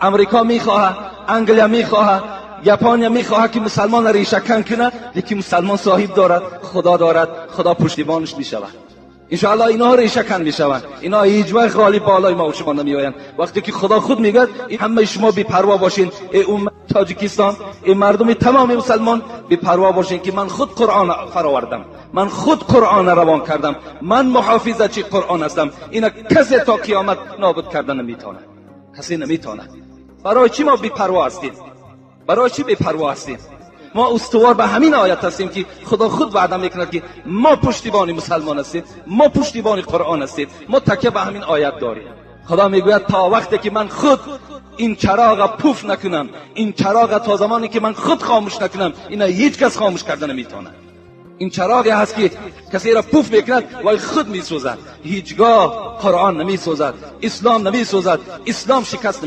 Амрико мехоҳад, Англия мехоҳад, Япония мехоҳад, ки мусалмон решакан кунад, лекин мусалмон соҳиб дорад, Худо дорад, Худо пуштибонаш мешавад. Иншоаллоҳ инҳо решакан мешаванд. Инҳо ҳеҷ вақт ғолиб болои ма ва шумо намеоянд. Вақте ки Худо худ мегӯяд, ҳамаи шумо бепарво бошин, эй уммат Тоҷикистон, эй мардуми тамоми мусалмон, бепарво бошин, ки ман худ Қуръон фаровардам, ман худ Қуръон равон кардам, ман муҳофизачи Қуръон ҳастам. Ина касе то қиёмат нобуд карда наметавонад, касе наметавонад. Барои чӣ мо бепарво ҳастем? Барои чӣ бепарво ҳастем? Мо устувор ба ҳамин оят ҳастем, ки Худо худ ваъда мекунад, ки мо пуштибони мусалмон ҳастем, мо пуштибони Қуръон ҳастем, мо такя ба ҳамин оят дорем. Худо мегӯяд, то вақте ки ман худ ин чароға пуф накунам, ин чароға то замоне ки ман худ хомӯш накунам, ина ҳеҷ кас хомӯш карда наметавонад. Ин чароғе ҳаст, ки касеро пуф мекунад, вай худ месӯзад. Ҳеҷгоҳ Қуръон намесӯзад, ислом намесӯзад, ислом шикаст.